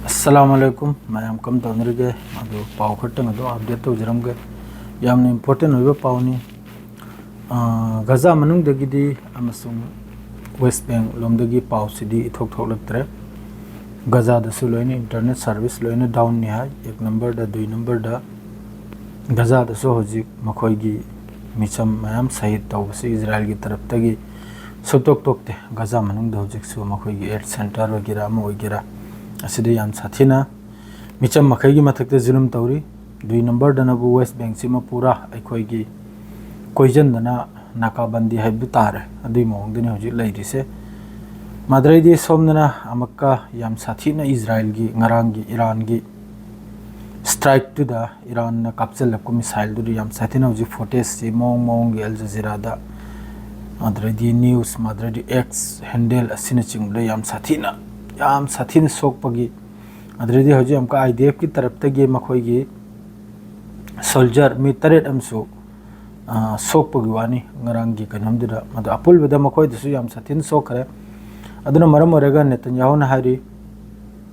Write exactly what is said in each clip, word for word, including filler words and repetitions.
ꯑꯁꯂꯥꯃꯨ ꯑꯂꯥꯏꯀꯨꯝ꯫ ꯃꯌꯥꯝ ꯀꯝ ꯇꯧꯅꯔꯤꯒꯦ? ꯑꯗꯨ ꯄꯥꯎ ꯈꯔꯇꯪ ꯑꯗꯨ ꯑꯞꯗꯦꯠ ꯇꯧꯖꯔꯝꯒꯦ꯫ ꯌꯥꯝꯅ ꯏꯝꯄꯣꯔꯇꯦꯟ ꯑꯣꯏꯕ ꯄꯥꯎꯅꯤ꯫ ꯑꯥ, ꯒꯖꯥ ꯃꯅꯨꯡꯗꯒꯤꯗꯤ ꯑꯃꯁꯨꯡ ꯋꯦꯁ ꯕꯦꯡ ꯂꯣꯝꯗꯒꯤ ꯄꯥꯎꯁꯤꯗꯤ ꯏꯊꯣꯛ ꯊꯣꯛꯂꯛꯇ꯭ꯔꯦ꯫ ꯒꯖꯥꯗꯁꯨ ꯂꯣꯏꯅ ꯏꯟꯇꯔꯅꯦꯠ ꯁꯥꯔꯚꯤꯁ ꯂꯣꯏꯅ ꯗꯥꯎꯟꯅꯤ ꯍꯥꯏ꯫ ꯑꯦꯛ ꯅꯝꯕꯔꯗ, ꯗꯨꯏ ꯅꯝꯕꯔꯗ ꯒꯖꯥꯗꯁꯨ ꯍꯧꯖꯤꯛ ꯃꯈꯣꯏꯒꯤ ꯃꯤꯆꯝ ꯃꯌꯥꯝ ꯁꯍꯤꯗ ꯇꯧꯕꯁꯤ ꯏꯖꯔꯥꯏꯜꯒꯤ ꯇꯔꯞꯇꯒꯤ ꯁꯨꯛꯇꯣꯛ ꯇꯣꯛꯇꯦ꯫ ꯒꯖꯥ ꯃꯅꯨꯡꯗ ꯍꯧꯖꯤꯛꯁꯨ ꯃꯈꯣꯏꯒꯤ ꯑꯦꯠ ꯁꯦꯟꯇꯔ ꯑꯣꯏꯒꯦꯔꯥ ꯑꯃ ꯑꯣꯏꯒꯦꯔꯥ ꯑꯁꯤꯗ ꯌꯥꯝ ꯁꯥꯊꯤꯅ ꯃꯤꯆꯝ ꯃꯈꯩꯒꯤ ꯃꯊꯛꯇ ꯖꯨꯂꯨꯝ ꯇꯧꯔꯤ꯫ ꯗꯨꯏ ꯅꯝꯕꯔꯗꯅꯕꯨ ꯋꯦꯁ ꯕꯦꯡꯁꯤꯃ ꯄꯨꯔꯥ ꯑꯩꯈꯣꯏꯒꯤ ꯀꯣꯏꯁꯤꯟꯗꯅ ꯅꯥꯀꯥꯕꯟꯗꯤ ꯍꯥꯏꯕ ꯇꯥꯔꯦ꯫ ꯑꯗꯨꯒꯤ ꯃꯑꯣꯡꯗꯅꯤ ꯍꯧꯖꯤꯛ ꯂꯩꯔꯤꯁꯦ꯫ ꯃꯗꯨꯗꯩꯗꯤ ꯁꯣꯝꯗꯅ ꯑꯃꯨꯛꯀ ꯌꯥꯝ ꯁꯥꯊꯤꯅ ꯏꯖꯔꯥꯏꯜꯒꯤ ꯉꯔꯥꯡꯒꯤ ꯏꯔꯥꯟꯒꯤ ꯁ꯭ꯇ꯭ꯔꯥꯏꯛꯇꯨꯗ, ꯏꯔꯥꯟꯅ ꯀꯥꯞꯆꯜꯂꯛꯄ ꯃꯤꯁꯥꯏꯜꯗꯨꯗ ꯌꯥꯝ ꯁꯥꯊꯤꯅ ꯍꯧꯖꯤꯛ ꯐꯨꯇꯦꯖꯁꯤ ꯃꯑꯣꯡ ꯃꯑꯣꯡꯒꯤ ꯑꯜ ꯖꯖꯤꯔꯥꯗ, ꯃꯗꯨꯗꯩꯗꯤ ꯅ꯭ꯌꯨꯁ, ꯃꯗꯨꯗꯩꯗꯤ ꯑꯦꯛꯁ ꯍꯦꯟꯗꯦꯜ ꯑꯁꯤꯅꯆꯤꯡꯕꯗ ꯌꯥꯝ ꯁꯥꯊꯤꯅ, ꯌꯥꯝ ꯁꯥꯊꯤꯅ ꯁꯣꯛꯄꯒꯤ, ꯑꯗꯨꯗꯩꯗꯤ ꯍꯧꯖꯤꯛ ꯑꯃꯨꯛꯀ ꯑꯥꯏ ꯗꯤ ꯑꯦꯐꯀꯤ ꯇꯔꯞꯇꯒꯤ ꯃꯈꯣꯏꯒꯤ ꯁꯣꯜꯖꯔ ꯃꯤ ꯇꯔꯦꯠ ꯑꯃꯁꯨ, ꯑ, ꯁꯣꯛꯄꯒꯤ ꯋꯥꯅꯤ ꯉꯔꯥꯡꯒꯤ ꯀꯩꯅꯣꯝꯗꯨꯗ꯫ ꯃꯗꯨ ꯑꯄꯨꯟꯕꯗ ꯃꯈꯣꯏꯗꯁꯨ ꯌꯥꯝ ꯁꯥꯊꯤꯅ ꯁꯣꯛꯈ꯭ꯔꯦ꯫ ꯑꯗꯨꯅ ꯃꯔꯝ ꯑꯣꯏꯔꯒ ꯅꯦꯇꯟꯌꯥꯍꯨꯅ ꯍꯥꯏꯔꯤ,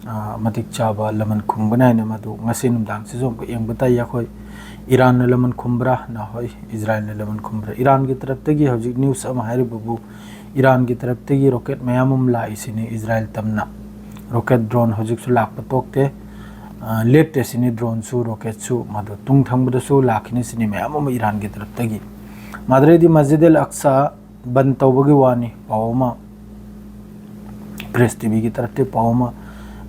ꯑ, ꯃꯇꯤꯛ ꯆꯥꯕ ꯂꯃꯟ ꯈꯨꯝꯒꯅꯤ ꯍꯥꯏꯅ꯫ ꯃꯗꯨ ꯉꯁꯤ ꯅꯨꯡꯗꯥꯡꯁꯤꯁꯨ ꯑꯃꯨꯛꯀ ꯌꯦꯡꯕ ꯇꯥꯏ ꯑꯩꯈꯣꯏ꯫ ꯏꯔꯥꯟꯅ ꯂꯃꯟ ꯈꯨꯝꯕ꯭ꯔꯥ? ꯅꯍꯣꯏ, ꯏꯖꯔꯥꯏꯜꯅ ꯂꯃꯟ ꯈꯨꯝꯕ꯭ꯔꯥ? ꯏꯔꯥꯟꯒꯤ ꯇꯔꯞꯇꯒꯤ ꯍꯧꯖꯤꯛ ꯅ꯭ꯌꯨꯁ ꯑꯃ ꯍꯥꯏꯔꯤꯕꯕꯨ ꯏꯔꯥꯟꯒꯤ ꯇꯔꯞꯇꯒꯤ ꯔꯣꯀꯦꯠ ꯃꯌꯥꯝ ꯑꯃ ꯂꯥꯛꯏꯁꯤꯅꯤ ꯏꯖꯔꯥꯏꯜ ꯇꯝꯅ꯫ ꯔꯣꯀꯦꯠ ꯗ꯭ꯔꯣꯟ ꯍꯧꯖꯤꯛꯁꯨ ꯂꯥꯛꯄ ꯇꯣꯛꯇꯦ꯫ ꯑ, ꯂꯦꯞꯇꯦ ꯁꯤꯅꯤ ꯗ꯭ꯔꯣꯟꯁꯨ, ꯔꯣꯀꯦꯠꯁꯨ꯫ ꯃꯗꯨ ꯇꯨꯡ ꯊꯪꯕꯗꯁꯨ ꯂꯥꯛꯈꯤꯅꯤ ꯁꯤꯅꯤ ꯃꯌꯥꯝ ꯑꯃ ꯏꯔꯥꯟꯒꯤ ꯇꯔꯞꯇꯒꯤ꯫ ꯃꯗꯨꯗꯩꯗꯤ ꯃꯁꯖꯤꯗ ꯑꯜ ꯑꯛꯁꯥ ꯕꯟ ꯇꯧꯕꯒꯤ ꯋꯥꯅꯤ ꯄꯥꯎ ꯑꯃ, ꯄ꯭ꯔꯦꯁ ꯇꯤ ꯚꯤꯒꯤ ꯇꯔꯞꯇꯒꯤ ꯄꯥꯎ ꯑꯃ,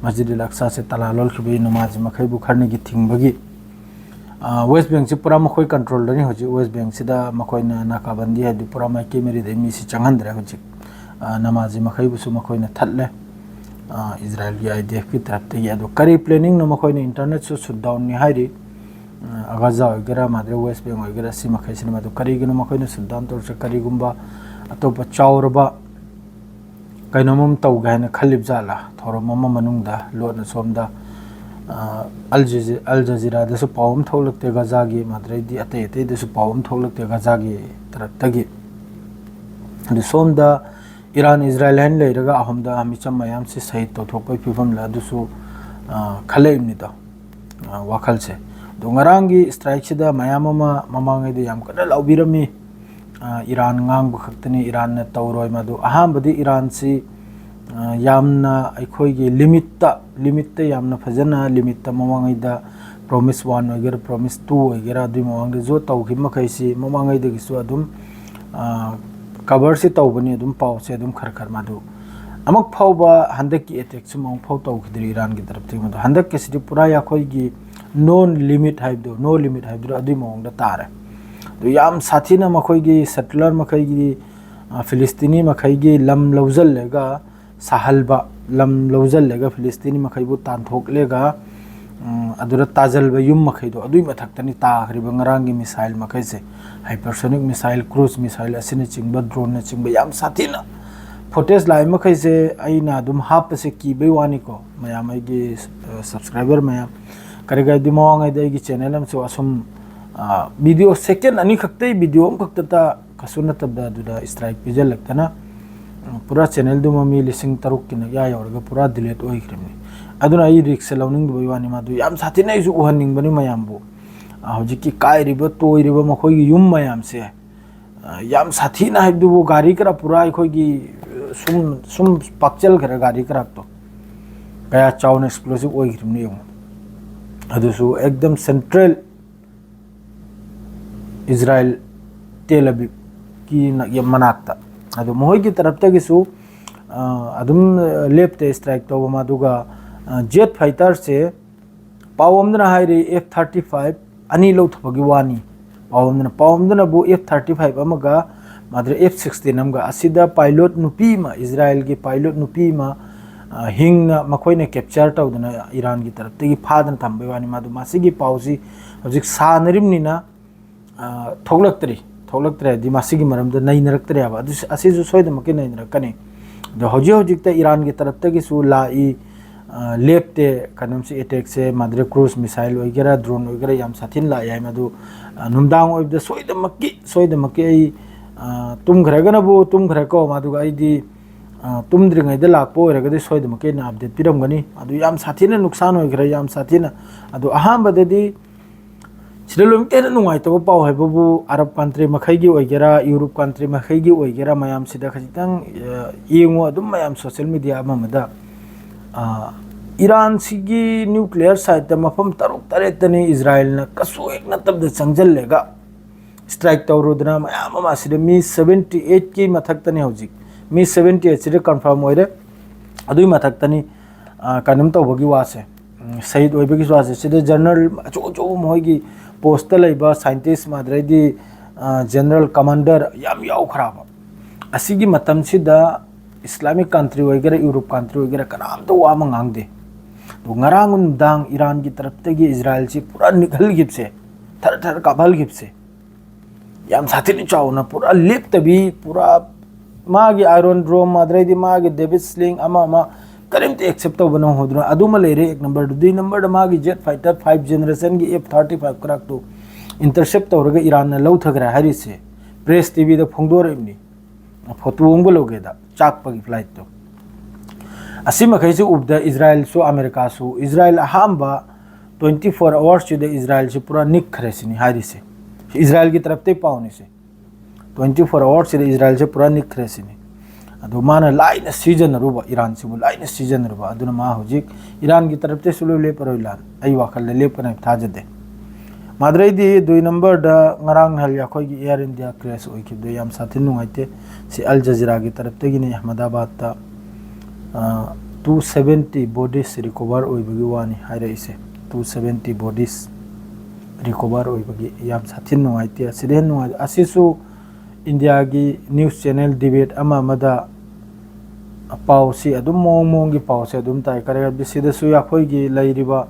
ꯃꯁꯖꯤꯗ ꯑꯜ ꯑꯛꯁꯥꯁꯦ ꯇꯂꯥ ꯂꯣꯜꯈꯤꯕꯒꯤ, ꯅꯃꯥꯖꯤ ꯃꯈꯩꯕꯨ ꯈꯔꯅꯤꯒꯤ ꯊꯤꯡꯕꯒꯤ꯫ ꯑ, ꯋꯦꯁ ꯕꯦꯡꯁꯤ ꯄꯨꯔꯥ ꯃꯈꯣꯏ ꯀꯟꯇ꯭ꯔꯣꯜꯗꯅꯤ ꯍꯧꯖꯤꯛ꯫ ꯋꯦꯁ ꯕꯦꯡꯁꯤꯗ ꯃꯈꯣꯏꯅ ꯅꯥꯀꯥꯕꯟꯗꯤ ꯍꯥꯏꯗꯤ ꯄꯨꯔꯥ ꯃꯥꯏꯀꯩ ꯃꯔꯤꯗꯩ ꯃꯤꯁꯤ ꯆꯪꯍꯟꯗ꯭ꯔꯦ ꯍꯧꯖꯤꯛ꯫ ꯑ, ꯅꯃꯥꯖꯤ ꯃꯈꯩꯕꯨꯁꯨ ꯃꯈꯣꯏꯅ ꯊꯠꯂꯦ, ꯑ, ꯏꯖꯔꯥꯏꯜꯒꯤ ꯑꯥꯏ ꯗꯤ ꯑꯦꯐꯀꯤ ꯇꯔꯞꯇꯒꯤ꯫ ꯑꯗꯣ ꯀꯔꯤ ꯄ꯭ꯂꯦꯅꯤꯡꯅꯣ? ꯃꯈꯣꯏꯅ ꯏꯟꯇꯔꯅꯦꯠꯁꯨ ꯁꯨꯠ ꯗꯥꯎꯟꯅꯤ ꯍꯥꯏꯔꯤ꯫ ꯑ, ꯒꯖꯥ ꯑꯣꯏꯒꯦꯔꯥ, ꯃꯥꯗ꯭ꯔꯦ ꯋꯦꯁ ꯕꯦꯡ ꯑꯣꯏꯒꯦꯔꯥ, ꯁꯤ ꯃꯈꯩꯁꯤꯅ꯫ ꯃꯗꯨ ꯀꯔꯤꯒꯤꯅꯣ ꯃꯈꯣꯏꯅ ꯁꯨꯠ ꯗꯥꯎꯟ ꯇꯧꯔꯤꯁꯦ? ꯀꯔꯤꯒꯨꯝꯕ ꯑꯇꯣꯞꯄ ꯆꯥꯎꯔꯕ ꯀꯩꯅꯣꯝ ꯑꯃ ꯇꯧꯒꯦ ꯍꯥꯏꯅ ꯈꯜꯂꯤꯕ ꯖꯥꯠꯂꯥ? ꯊꯧꯔꯝ ꯑꯃ ꯃꯅꯨꯡꯗ ꯂꯣꯠꯅ ꯁꯣꯝꯗ, ꯑ, ꯑꯜ ꯖꯖꯤ-, ꯑꯜ ꯖꯖꯤꯔꯥꯗꯁꯨ ꯄꯥꯎ ꯑꯃ ꯊꯣꯛꯂꯛꯇꯦ ꯒꯖꯥꯒꯤ, ꯃꯗꯨꯗꯩꯗꯤ ꯑꯇꯩ ꯑꯇꯩꯗꯁꯨ ꯄꯥꯎ ꯑꯃ ꯊꯣꯛꯂꯛꯇꯦ ꯒꯖꯥꯒꯤ ꯇꯔꯞꯇꯒꯤ꯫ ꯑꯗꯨ ꯁꯣꯝꯗ ꯏꯔꯥꯟ ꯏꯖꯔꯥꯏꯜ ꯍꯥꯏꯅ ꯂꯩꯔꯒ ꯑꯍꯨꯝꯗ ꯃꯤꯆꯝ ꯃꯌꯥꯝꯁꯤ ꯁꯍꯤꯗ ꯇꯧꯊꯣꯛꯄꯒꯤ ꯐꯤꯕꯝ ꯂꯩ꯫ ꯑꯗꯨꯁꯨ, ꯈꯜꯂꯛꯏꯕꯅꯤꯗꯣ, ꯋꯥꯈꯜꯁꯦ꯫ ꯑꯗꯣ ꯉꯔꯥꯡꯒꯤ ꯏꯁꯇ꯭ꯔꯥꯏꯛꯁꯤꯗ ꯃꯌꯥꯝ ꯑꯃ ꯃꯃꯥꯡꯉꯩꯗ ꯌꯥꯝ ꯀꯟꯅ ꯂꯥꯎꯕꯤꯔꯝꯃꯤ꯫ ꯏꯔꯥꯟ ꯉꯥꯡꯕ ꯈꯛꯇꯅꯤ, ꯏꯔꯥꯟꯅ ꯇꯧꯔꯣꯏ꯫ ꯃꯗꯨ ꯑꯍꯥꯟꯕꯗꯤ ꯏꯔꯥꯟꯁꯤ ꯌꯥꯝꯅ ꯑꯩꯈꯣꯏꯒꯤ ꯂꯤꯃꯤꯠꯇ ꯂꯤꯃꯤꯠꯇ ꯌꯥꯝꯅ ꯐꯖꯅ ꯂꯤꯃꯤꯠꯇ ꯃꯃꯥꯡꯉꯩꯗ ꯄ꯭ꯔꯣꯃꯤꯁ ꯋꯥꯟ ꯑꯣꯏꯒꯦꯔꯥ, ꯄ꯭ꯔꯣꯃꯤꯁ ꯇꯨ ꯑꯣꯏꯒꯦꯔꯥ, ꯑꯗꯨꯒꯤ ꯃꯃꯥꯡꯗꯁꯨ ꯇꯧꯈꯤꯕ ꯃꯈꯩꯁꯤ ꯃꯃꯥꯡꯉꯩꯗꯒꯤꯁꯨ ꯑꯗꯨꯝ ꯀꯕꯔꯁꯤ ꯇꯧꯕꯅꯤ꯫ ꯑꯗꯨꯝ ꯄꯥꯎꯁꯦ ꯑꯗꯨꯝ ꯈꯔ ꯈꯔ ꯃꯗꯨ ꯑꯃꯨꯛ ꯐꯥꯎꯕ ꯍꯟꯗꯛꯀꯤ ꯑꯦꯇꯦꯛꯁꯨ ꯑꯃꯨꯛ ꯐꯥꯎ ꯇꯧꯈꯤꯗ꯭ꯔꯤ ꯏꯔꯥꯟꯒꯤ ꯇꯔꯞꯇꯒꯤ꯫ ꯃꯗꯨ ꯍꯟꯗꯛꯀꯤꯁꯤꯗꯤ ꯄꯨꯔꯥ ꯑꯩꯈꯣꯏꯒꯤ ꯅꯣꯟ ꯂꯤꯃꯤꯠ ꯍꯥꯏꯕꯗꯣ, ꯅꯣ ꯂꯤꯃꯤꯠ ꯍꯥꯏꯕꯗꯨ ꯑꯗꯨꯒꯤ ꯃꯑꯣꯡꯗ ꯇꯥꯔꯦ꯫ ꯑꯗꯨ ꯌꯥꯝ ꯁꯥꯊꯤꯅ ꯃꯈꯣꯏꯒꯤ ꯁꯦꯇꯂꯔ ꯃꯈꯩꯒꯤ, ꯐꯤꯂꯤꯁꯇꯤꯅꯤ ꯃꯈꯩꯒꯤ ꯂꯝ ꯂꯧꯁꯤꯜꯂꯒ ꯁꯥꯍꯜꯕ, ꯂꯝ ꯂꯧꯁꯤꯜꯂꯒ ꯐꯤꯂꯤꯁꯇꯤꯅꯤ ꯃꯈꯩꯕꯨ ꯇꯥꯟꯊꯣꯛꯂꯒ ꯑꯗꯨꯗ ꯇꯥꯖꯜꯕ ꯌꯨꯝ ꯃꯈꯩꯗꯣ, ꯑꯗꯨꯒꯤ ꯃꯊꯛꯇꯅꯤ ꯇꯥꯈ꯭ꯔꯤꯕ ꯉꯔꯥꯡꯒꯤ ꯃꯤꯁꯥꯏꯜ ꯃꯈꯩꯁꯦ꯫ ꯍꯥꯏꯄꯔꯁꯣꯅꯤꯛ ꯃꯤꯁꯥꯏꯜ, ꯀ꯭ꯔꯨꯖ ꯃꯤꯁꯥꯏꯜ ꯑꯁꯤꯅꯆꯤꯡꯕ, ꯗ꯭ꯔꯣꯟꯅꯆꯤꯡꯕ ꯌꯥꯝ ꯁꯥꯊꯤꯅ꯫ ꯐꯨꯇꯦꯖ ꯂꯥꯛꯏ ꯃꯈꯩꯁꯦ ꯑꯩꯅ ꯑꯗꯨꯝ ꯍꯥꯞꯄꯁꯦ ꯀꯤꯕꯩ ꯋꯥꯅꯤꯀꯣ꯫ ꯃꯌꯥꯝ ꯑꯩꯒꯤ ꯁꯕꯁꯀ꯭ꯔꯥꯏꯕꯔ ꯃꯌꯥꯝ, ꯀꯔꯤ ꯀꯔꯤꯗꯤ ꯃꯃꯥꯡꯉꯩꯗ ꯑꯩꯒꯤ ꯆꯦꯅꯦꯜ ꯑꯃꯁꯨ ꯑꯁꯨꯝ ꯚꯤꯗꯤꯑꯣ ꯁꯦꯀꯦꯟ ꯑꯅꯤꯈꯛꯇꯩ ꯚꯤꯗꯤꯑꯣ ꯑꯃꯈꯛꯇꯇ ꯀꯩꯁꯨ ꯅꯠꯇꯕꯗ ꯑꯗꯨꯗ ꯏꯁꯇ꯭ꯔꯥꯏꯛ ꯄꯤꯖꯜꯂꯛꯇꯅ ꯄꯨꯔꯥ ꯆꯦꯅꯦꯜꯗꯨꯃ ꯃꯤ ꯂꯤꯁꯤꯡ ꯇꯔꯨꯛꯀꯤ ꯅꯛꯌꯥ ꯌꯧꯔꯒ ꯄꯨꯔꯥ ꯗꯤꯂꯦꯠ ꯑꯣꯏꯈ꯭ꯔꯤꯕꯅꯤ꯫ ꯑꯗꯨꯅ ꯑꯩ ꯔꯤꯛꯁꯁꯦ ꯂꯧꯅꯤꯡꯗꯕꯒꯤ ꯋꯥꯅꯤ꯫ ꯃꯗꯨ ꯌꯥꯝ ꯁꯥꯊꯤꯅ ꯑꯩꯁꯨ ꯎꯍꯟꯅꯤꯡꯕꯅꯤ ꯃꯌꯥꯝꯕꯨ꯫ ꯍꯧꯖꯤꯛꯀꯤ ꯀꯥꯏꯔꯤꯕ ꯇꯣꯏꯔꯤꯕ ꯃꯈꯣꯏꯒꯤ ꯌꯨꯝ ꯃꯌꯥꯝꯁꯦ ꯌꯥꯝ ꯁꯥꯊꯤꯅ ꯍꯥꯏꯕꯗꯨꯕꯨ ꯒꯥꯔꯤ ꯈꯔ ꯄꯨꯔꯥ ꯑꯩꯈꯣꯏꯒꯤ ꯁꯨꯝ ꯁꯨꯝ ꯄꯥꯛꯆꯜꯈ꯭ꯔꯦ꯫ ꯒꯥꯔꯤ ꯈꯔꯛꯇꯣ ꯀꯌꯥ ꯆꯥꯎꯅ ꯑꯦꯛꯁꯄ꯭ꯂꯣꯁꯤꯞ ꯑꯣꯏꯈ꯭ꯔꯤꯕꯅꯤ ꯌꯦꯡꯉꯣ꯫ ꯑꯗꯨꯁꯨ ꯑꯦꯛꯗꯝ ꯁꯦꯟꯇ꯭ꯔꯦꯜ ꯏꯖꯔꯥꯏꯜ ꯇꯦꯜ ꯑꯕꯤꯕꯀꯤ ꯃꯅꯥꯛꯇ꯫ ꯑꯗꯣ ꯃꯈꯣꯏꯒꯤ ꯇꯔꯞꯇꯒꯤꯁꯨ ꯑꯗꯨꯝ ꯂꯦꯞꯇꯦ ꯏꯁꯇ꯭ꯔꯥꯏꯛ ꯇꯧꯕ꯫ ꯑꯗꯨꯒ ꯖꯦꯠ ꯐꯥꯏꯇꯔꯁꯦ ꯄꯥꯎ ꯑꯃꯗꯅ ꯍꯥꯏꯔꯤ ꯑꯦꯐ ꯊꯥꯔꯇꯤ ꯐꯥꯏꯚ ꯑꯅꯤ ꯂꯧꯊꯕꯒꯤ ꯋꯥꯅꯤ꯫ ꯄꯥꯎ ꯑꯃꯗꯅ, ꯄꯥꯎ ꯑꯃꯗꯅꯕꯨ ꯑꯦꯐ ꯊꯥꯔꯇꯤ ꯐꯥꯏꯚ ꯑꯃꯒ ꯃꯥꯗ꯭ꯔ ꯑꯦꯐ ꯁꯤꯛꯁꯇꯤꯟ ꯑꯃꯒ, ꯑꯁꯤꯗ ꯄꯥꯏꯂꯣꯠ ꯅꯨꯄꯤ ꯑꯃ, ꯏꯖꯔꯥꯏꯜꯒꯤ ꯄꯥꯏꯂꯣꯠ ꯅꯨꯄꯤ ꯑꯃ ꯍꯤꯡꯅ ꯃꯈꯣꯏꯅ ꯀꯦꯞꯆꯔ ꯇꯧꯗꯅ ꯏꯔꯥꯟꯒꯤ ꯇꯔꯞꯇꯒꯤ ꯐꯥꯗꯅ ꯊꯝꯕꯒꯤ ꯋꯥꯅꯤ꯫ ꯃꯗꯨ ꯃꯁꯤꯒꯤ ꯄꯥꯎꯁꯤ ꯍꯧꯖꯤꯛ ꯁꯥꯟꯅꯔꯤꯕꯅꯤꯅ ꯊꯣꯛꯂꯛꯇ꯭ꯔꯤ꯫ ꯊꯣꯛꯂꯛꯇ꯭ꯔꯦ ꯍꯥꯏꯗꯤ ꯃꯁꯤꯒꯤ ꯃꯔꯝꯗ ꯅꯩꯅꯔꯛꯇ꯭ꯔꯦ ꯍꯥꯏꯕ꯫ ꯑꯗꯨ, ꯑꯁꯤꯁꯨ ꯁꯣꯏꯗꯃꯛꯀꯤ ꯅꯩꯅꯔꯛꯀꯅꯤ꯫ ꯑꯗꯣ ꯍꯧꯖꯤꯛ ꯍꯧꯖꯤꯛꯇ ꯏꯔꯥꯟꯒꯤ ꯇꯔꯞꯇꯒꯤꯁꯨ ꯂꯥꯛꯏ, ꯂꯦꯞꯇꯦ꯫ ꯀꯩꯅꯣꯝꯁꯤ ꯑꯦꯇꯦꯛꯁꯦ ꯃꯥꯗ꯭ꯔ ꯀ꯭ꯔꯨꯖ ꯃꯤꯁꯥꯏꯜ ꯑꯣꯏꯒꯦꯔꯥ, ꯗ꯭ꯔꯣꯟ ꯑꯣꯏꯒꯦꯔꯥ, ꯌꯥꯝ ꯁꯥꯊꯤꯅ ꯂꯥꯛꯑꯦ ꯍꯥꯏ꯫ ꯃꯗꯨ ꯅꯨꯡꯗꯥꯡ ꯑꯣꯏꯕꯗ ꯁꯣꯏꯗꯃꯛꯀꯤ ꯁꯣꯏꯗꯃꯛꯀꯤ ꯑꯩ ꯇꯨꯝꯈ꯭ꯔꯒꯅꯕꯨ ꯇꯨꯝꯈ꯭ꯔꯦꯀꯣ꯫ ꯑꯗꯨꯒ ꯑꯩꯗꯤ ꯑ, ꯇꯨꯝꯗ꯭ꯔꯤꯉꯩꯗ ꯂꯥꯛꯄ ꯑꯣꯏꯔꯒꯗꯤ ꯁꯣꯏꯗꯅꯃꯛꯀꯤ ꯑꯩꯅ update ꯄꯤꯔꯝꯒꯅꯤ꯫ ꯑꯗꯨ ꯌꯥꯝ ꯁꯥꯊꯤꯅ ꯅꯨꯡꯁꯥꯟ ꯑꯣꯏꯈ꯭ꯔꯦ, ꯌꯥꯝ ꯁꯥꯊꯤꯅ꯫ ꯑꯗꯨ ꯑꯍꯥꯟꯕꯗꯗꯤ ꯁꯤꯗ ꯂꯣꯏꯅꯃꯛꯇ ꯍꯦꯟꯅ ꯅꯨꯡꯉꯥꯏꯇꯕ ꯄꯥꯎ ꯍꯥꯏꯕꯕꯨ, ꯑꯔꯕ country ꯃꯈꯩꯒꯤ ꯑꯣꯏꯒꯦꯔꯥ, ꯌꯨꯔꯣꯞ country ꯃꯈꯩꯒꯤ ꯑꯣꯏꯒꯦꯔꯥ, ꯃꯌꯥꯝꯁꯤꯗ ꯈꯖꯤꯛꯇꯪ, ꯑ, ꯌꯦꯡꯉꯨ, ꯑꯗꯨꯝ ꯃꯌꯥꯝ social media ꯑꯃ ꯑꯃꯗ, ꯑ, ꯏꯔꯥꯟꯁꯤꯒꯤ nuclear site ꯇ ꯃꯐꯝ ꯇꯔꯨꯛ ꯇꯔꯦꯠꯇꯅꯤ ꯏꯖꯔꯥꯏꯜꯅ ꯀꯩꯁꯨ ꯍꯦꯛ ꯅꯠꯇꯕꯗ ꯆꯪꯁꯤꯜꯂꯒ strike ꯇꯧꯔꯨꯗꯅ ꯃꯌꯥꯝ ꯑꯃ, ꯑꯁꯤꯗ ꯃꯤ seventy eight ꯀꯤ ꯃꯊꯛꯇꯅꯤ ꯍꯧꯖꯤꯛ꯫ ꯃꯤ seventy eight ꯁꯤꯗ confirm ꯑꯣꯏꯔꯦ꯫ ꯑꯗꯨꯒꯤ ꯃꯊꯛꯇꯅꯤ, ꯑ, ꯀꯩꯅꯣꯝ ꯇꯧꯕꯒꯤ ꯋꯥꯁꯦ, ꯎꯝ, ꯁꯍꯤꯗ ꯑꯣꯏꯕꯒꯤ ꯋꯥꯁꯦ꯫ ꯁꯤꯗ general ꯑꯆꯧ ꯑꯆꯧꯕ ꯃꯈꯣꯏꯒꯤ post ꯇ ꯂꯩꯕ scientist, ꯃꯥꯗ꯭ꯔꯩꯗꯤ, ꯑ, general commander ꯌꯥꯝ ꯌꯥꯎꯈ꯭ꯔꯕ꯫ ꯑꯁꯤꯒꯤ ꯃꯇꯝꯁꯤꯗ Islamic country ꯑꯣꯏꯒꯦꯔꯥ, ꯌꯨꯔꯣꯞ country ꯑꯣꯏꯒꯦꯔꯥ, ꯀꯅꯥꯝꯇ ꯋꯥ ꯑꯃ ꯉꯥꯡꯗꯦ꯫ ꯑꯗꯣ ꯉꯔꯥꯡ ꯅꯨꯡꯗꯥꯡ ꯏꯔꯥꯟꯒꯤ ꯇꯔꯞꯇꯒꯤ ꯏꯖꯔꯥꯏꯜꯁꯤ ꯄꯨꯔꯥ ꯅꯤꯛꯍꯜꯈꯤꯕꯁꯦ, ꯊꯔ ꯊꯔ ꯀꯥꯞꯍꯜꯈꯤꯕꯁꯦ, ꯌꯥꯝ ꯁꯥꯊꯤꯅ ꯆꯥꯎꯅ, ꯄꯨꯔꯥ ꯂꯦꯞꯇꯕꯤ, ꯄꯨꯔꯥ ꯃꯥꯒꯤ Iron Dome, ꯑꯗꯩꯗꯤ ꯃꯥꯒꯤ David's Sling, ꯑꯃ ꯑꯃ ꯀꯔꯤꯝꯇ accept ꯇꯧꯕ ꯅꯪꯍꯧꯗ꯭ꯔꯦ꯫ ꯑꯗꯨꯃ ꯂꯩꯔꯦ ꯑꯦꯛ ꯅꯝꯕꯔꯗ꯫ ꯗꯨꯏ ꯅꯝꯕꯔꯗ ꯃꯥꯒꯤ jet fighter five generation ꯒꯤ F thirty five crack two intercept ꯇꯧꯔꯒ ꯏꯔꯥꯟꯅ ꯂꯧꯊꯈ꯭ꯔꯦ ꯍꯥꯏꯔꯤꯁꯦ꯫ Press T V ꯗ ꯐꯣꯡꯗꯣꯔꯛꯏꯕꯅꯤ꯫ Photo ꯑꯃꯒ ꯂꯧꯒꯦꯗ ꯆꯥꯛꯄꯒꯤ flight ꯇꯣ꯫ ꯑꯁꯤ ꯃꯈꯩꯁꯤ ꯎꯕꯗ ꯏꯖꯔꯥꯏꯜꯁꯨ, ꯑꯃꯦꯔꯤꯀꯥꯁꯨ, ꯏꯖꯔꯥꯏꯜ ꯑꯍꯥꯟꯕ twenty four hours ꯁꯤꯗ ꯏꯖꯔꯥꯏꯜꯁꯤ ꯄꯨꯔꯥ ꯅꯤꯛꯈ꯭ꯔꯦ ꯁꯤꯅꯤ ꯍꯥꯏꯔꯤꯁꯦ꯫ ꯏꯖꯔꯥꯏꯜꯒꯤ ꯇꯔꯞꯇꯩ ꯄꯥꯎꯅꯤꯁꯦ꯫ Twenty four hours ꯁꯤꯗ ꯏꯖꯔꯥꯏꯜꯁꯦ ꯄꯨꯔꯥ ꯅꯤꯛꯈ꯭ꯔꯦ ꯁꯤꯅꯤ꯫ ꯑꯗꯣ ꯃꯥꯅ ꯂꯥꯏꯅ ꯁꯤꯖꯤꯟꯅꯔꯨꯕ, ꯏꯔꯥꯟꯁꯤꯕꯨ ꯂꯥꯏꯅ ꯁꯤꯖꯤꯟꯅꯔꯨꯕ, ꯑꯗꯨꯅ ꯃꯥ ꯍꯧꯖꯤꯛ ꯏꯔꯥꯟꯒꯤ ꯇꯔꯞꯇꯩ ꯁꯨꯡꯂꯣꯏ ꯂꯦꯞꯄꯔꯣꯏ ꯂꯥꯟ꯫ ꯑꯩ ꯋꯥꯈꯜꯗ ꯂꯦꯞꯀꯅꯤ ꯍꯥꯏꯕ ꯊꯥꯖꯗꯦ꯫ ꯃꯥꯗ꯭ꯔꯩꯗꯤ ꯗꯨꯏ ꯅꯝꯕꯔꯗ ꯉꯔꯥꯡ ꯅꯍꯥꯟ ꯑꯩꯈꯣꯏꯒꯤ Air India crash ꯑꯣꯏꯈꯤꯕꯗꯣ ꯌꯥꯝ ꯁꯥꯊꯤꯅ ꯅꯨꯡꯉꯥꯏꯇꯦ꯫ ꯁꯤ ꯑꯜ ꯖꯖꯤꯔꯥꯒꯤ ꯇꯔꯞꯇꯒꯤꯅꯤ, ꯑꯍꯃꯗꯥꯕꯥꯗꯇ, ꯑ, two seventy bodies recover ꯑꯣꯏꯕꯒꯤ ꯋꯥꯅꯤ ꯍꯥꯏꯔꯛꯏꯁꯦ꯫ Two seventy bodies recover ꯑꯣꯏꯕꯒꯤ ꯌꯥꯝ ꯁꯥꯊꯤꯅ ꯅꯨꯡꯉꯥꯏꯇꯦ꯫ ꯑꯁꯤꯗ ꯍꯦꯟꯅ ꯅꯨꯡꯉꯥꯏ-, ꯑꯁꯤꯁꯨ ꯏꯟꯗꯤꯌꯥꯒꯤ news channel debate ꯑꯃ ꯑꯃꯗ ꯄꯥꯎꯁꯤ ꯑꯗꯨꯝ ꯃꯑꯣꯡ ꯃꯑꯣꯡꯒꯤ ꯄꯥꯎꯁꯦ ꯑꯗꯨꯝ ꯇꯥꯏ꯫ ꯀꯔꯤ ꯍꯥꯏꯕꯗꯤ ꯁꯤꯗꯁꯨ ꯑꯩꯈꯣꯏꯒꯤ ꯂꯩꯔꯤꯕ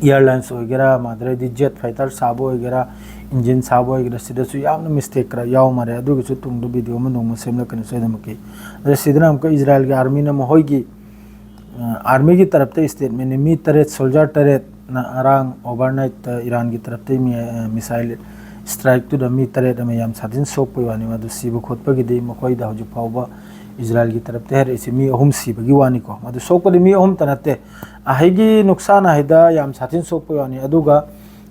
airlines ꯑꯣꯏꯒꯦꯔꯥ, ꯃꯥꯗ꯭ꯔꯩꯗꯤ jet fighter ꯁꯥꯕ ꯑꯣꯏꯒꯦꯔꯥ, engine ꯁꯥꯕ ꯑꯣꯏꯒꯦꯔꯥ, ꯁꯤꯗꯁꯨ ꯌꯥꯝꯅ mistake ꯈꯔ ꯌꯥꯎ ꯃꯥꯜꯂꯦ꯫ ꯑꯗꯨꯒꯤꯁꯨ ꯇꯨꯡꯗ video ꯑꯃ ꯅꯣꯡꯃ ꯁꯦꯝꯂꯛꯀꯅꯤ ꯁꯣꯏꯗꯅꯃꯛꯀꯤ꯫ ꯑꯗ ꯁꯤꯗꯅ ꯑꯃꯨꯛꯀ ꯏꯖꯔꯥꯏꯜꯒꯤ army ꯅ ꯃꯈꯣꯏꯒꯤ, ꯑ, army ꯒꯤ ꯇꯔꯞꯇ statement ꯅꯤ, ꯃꯤ ꯇꯔꯦꯠ, soldier ꯇꯔꯦꯠꯅ ꯉꯔꯥꯡ overnight ꯇ ꯏꯔꯥꯟꯒꯤ ꯇꯔꯞꯇꯒꯤ ꯃꯤ, ꯑ, missile ꯁ꯭ꯇ꯭ꯔꯥꯏꯛꯇꯨꯗ ꯃꯤ ꯇꯔꯦꯠ ꯑꯃ ꯌꯥꯝ ꯁꯥꯊꯤꯅ ꯁꯣꯛꯄꯒꯤ ꯋꯥꯅꯤ꯫ ꯃꯗꯨ ꯁꯤꯕ ꯈꯣꯠꯄꯒꯤꯗꯤ ꯃꯈꯣꯏꯗ ꯍꯧꯖꯤꯛ ꯐꯥꯎꯕ ꯏꯖꯔꯥꯏꯜꯒꯤ ꯇꯔꯞꯇ ꯍꯥꯏꯔꯛꯏꯁꯤ ꯃꯤ ꯑꯍꯨꯝ ꯁꯤꯕꯒꯤ ꯋꯥꯅꯤꯀꯣ꯫ ꯃꯗꯨ ꯁꯣꯛꯄꯗꯤ ꯃꯤ ꯑꯍꯨꯝꯇ ꯅꯠꯇꯦ꯫ ꯑꯍꯩꯒꯤ ꯅꯨꯛꯁꯥꯟ ꯍꯥꯏꯗ ꯌꯥꯝ ꯁꯥꯊꯤꯅ ꯁꯣꯛꯄꯒꯤ ꯋꯥꯅꯤ꯫ ꯑꯗꯨꯒ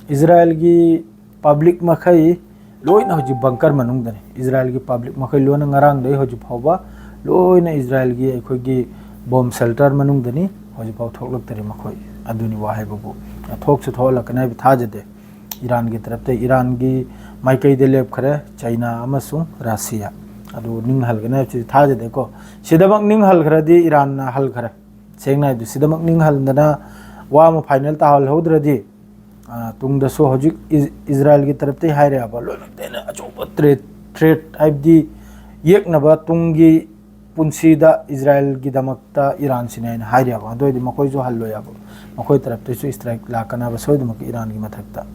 ꯏꯖꯔꯥꯏꯜꯒꯤ ꯄꯕ꯭ꯂꯤꯛ ꯃꯈꯩ ꯂꯣꯏꯅ ꯍꯧꯖꯤꯛ ꯕꯪꯀꯔ ꯃꯅꯨꯡꯗꯅꯤ꯫ ꯏꯖꯔꯥꯏꯜꯒꯤ ꯄꯕ꯭ꯂꯤꯛ ꯃꯈꯩ ꯂꯣꯏꯅ ꯉꯔꯥꯡꯗꯒꯤ ꯍꯧꯖꯤꯛ ꯐꯥꯎꯕ ꯂꯣꯏꯅ ꯏꯖꯔꯥꯏꯜꯒꯤ ꯑꯩꯈꯣꯏꯒꯤ ꯕꯣꯝ ꯁꯦꯜꯇꯔ ꯃꯅꯨꯡꯗꯅꯤ꯫ ꯍꯧꯖꯤꯛꯐꯥꯎ ꯊꯣꯛꯂꯛꯇꯔꯤ ꯃꯈꯣꯏ꯫ ꯑꯗꯨꯅꯤ ꯋꯥ ꯍꯥꯏꯕꯕꯨ꯫ ꯊꯣꯛꯁꯨ ꯊꯣꯛꯍꯜꯂꯛꯀꯅꯤ ꯍꯥꯏꯕ ꯊꯥꯖꯗꯦ꯫ ꯏꯔꯥꯟꯒꯤ ꯇꯔꯞꯇ, ꯏꯔꯥꯟꯒꯤ ꯃꯥꯏꯀꯩꯗ ꯂꯦꯞꯈ꯭ꯔꯦ ꯆꯩꯅꯥ ꯑꯃꯁꯨꯡ ꯔꯁꯤꯌꯥ꯫ ꯑꯗꯨ ꯅꯤꯡꯍꯜꯒꯅꯤ ꯍꯥꯏꯕꯁꯤꯗꯤ ꯊꯥꯖꯗꯦꯀꯣ꯫ ꯁꯤꯗꯃꯛ ꯅꯤꯡꯍꯜꯈ꯭ꯔꯗꯤ ꯏꯔꯥꯟꯅ ꯍꯜꯈ꯭ꯔꯦ꯫ ꯁꯦꯡꯅ ꯍꯥꯏꯕꯗꯤ ꯁꯤꯗꯃꯛ ꯅꯤꯡꯍꯟꯗꯅ ꯋꯥ ꯑꯃ ꯐꯥꯏꯅꯦꯜ ꯇꯥꯍꯜꯍꯧꯗ꯭ꯔꯗꯤ, ꯑ, ꯇꯨꯡꯗꯁꯨ ꯍꯧꯖꯤꯛ ꯏꯖ-, ꯏꯖꯔꯥꯏꯜꯒꯤ ꯇꯔꯞꯇꯒꯤ ꯍꯥꯏꯔꯦꯕ, ꯂꯣꯏꯅꯃꯛꯇ ꯍꯦꯟꯅ ꯑꯆꯧꯕ ꯊ꯭ꯔꯦꯠ, ꯊ꯭ꯔꯦꯠ ꯍꯥꯏꯕꯗꯤ ꯌꯦꯛꯅꯕ ꯇꯨꯡꯒꯤ ꯄꯨꯟꯁꯤꯗ ꯏꯖꯔꯥꯏꯜꯒꯤꯗꯃꯛꯇ ꯏꯔꯥꯟꯁꯤꯅꯦ ꯍꯥꯏꯅ ꯍꯥꯏꯔꯦꯕ꯫ ꯑꯗꯨ ꯑꯣꯏꯔꯗꯤ ꯃꯈꯣꯏꯁꯨ ꯍꯜꯂꯣꯏꯕ, ꯃꯈꯣꯏ ꯇꯔꯞꯇꯒꯤꯁꯨ ꯏꯁꯇ꯭ꯔꯥꯏꯛ ꯂꯥꯛꯀꯅꯕ ꯁꯣꯏꯗꯅꯃꯛꯀꯤ ꯏꯔꯥꯟꯒꯤ ꯃꯊꯛꯇ꯫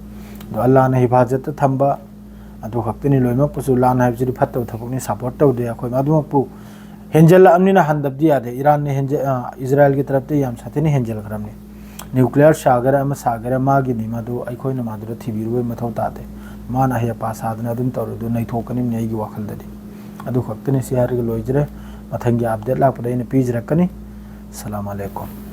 ꯑꯗꯣ ꯑꯜꯂꯥꯅ ꯍꯤꯐꯥꯖꯠꯇ ꯊꯝꯕ, ꯑꯗꯨ ꯈꯛꯇꯅꯤ꯫ ꯂꯣꯏꯅꯃꯛꯄꯨꯁꯨ ꯂꯥꯟ ꯍꯥꯏꯕꯁꯤꯗꯤ ꯐꯠꯇꯕ ꯊꯕꯛꯅꯤ, ꯁꯄꯣꯔꯠ ꯇꯧꯗꯦ ꯑꯩꯈꯣꯏ꯫ ꯑꯗꯨꯃꯛꯄꯨ ꯍꯦꯟꯖꯜꯂꯛꯑꯕꯅꯤꯅ ꯍꯟꯗꯕꯗꯤ ꯌꯥꯗꯦ꯫ ꯏꯔꯥꯟꯅ ꯍꯦꯟꯖ-, ꯑ, ꯏꯖꯔꯥꯏꯜꯒꯤ ꯇꯔꯞꯇ ꯌꯥꯝ ꯁꯥꯊꯤꯅ ꯍꯦꯟꯖꯜꯈ꯭ꯔꯕꯅꯤ꯫ ꯅ꯭ꯌꯨꯀ꯭ꯂꯤꯌꯔ ꯁꯥꯒꯦꯔꯥ ꯑꯃ ꯁꯥꯒꯦꯔꯥ ꯃꯥꯒꯤꯅꯤ, ꯃꯗꯨ ꯑꯩꯈꯣꯏꯅ ꯃꯗꯨꯗ ꯊꯤꯕꯤꯔꯨꯕꯒꯤ ꯃꯊꯧ ꯇꯥꯗꯦ꯫ ꯃꯥꯅ ꯑꯍꯩ ꯑꯄꯥ ꯁꯥꯗꯅ ꯑꯗꯨꯝ ꯇꯧꯔꯦ, ꯑꯗꯨ ꯅꯩꯊꯣꯛꯀꯅꯤꯕꯅꯤ ꯑꯩꯒꯤ ꯋꯥꯈꯜꯗꯗꯤ꯫ ꯑꯗꯨ ꯈꯛꯇꯅꯤ꯫ ꯁꯤ ꯍꯥꯏꯔꯒ ꯂꯣꯏꯖꯔꯦ꯫ ꯃꯊꯪꯒꯤ ꯑꯞꯗꯦꯠ ꯂꯥꯛꯄꯗ ꯑꯩꯅ ꯄꯤꯖꯔꯛꯀꯅꯤ꯫ ꯁꯂꯥꯝ ꯑꯂꯩꯀꯨꯝ꯫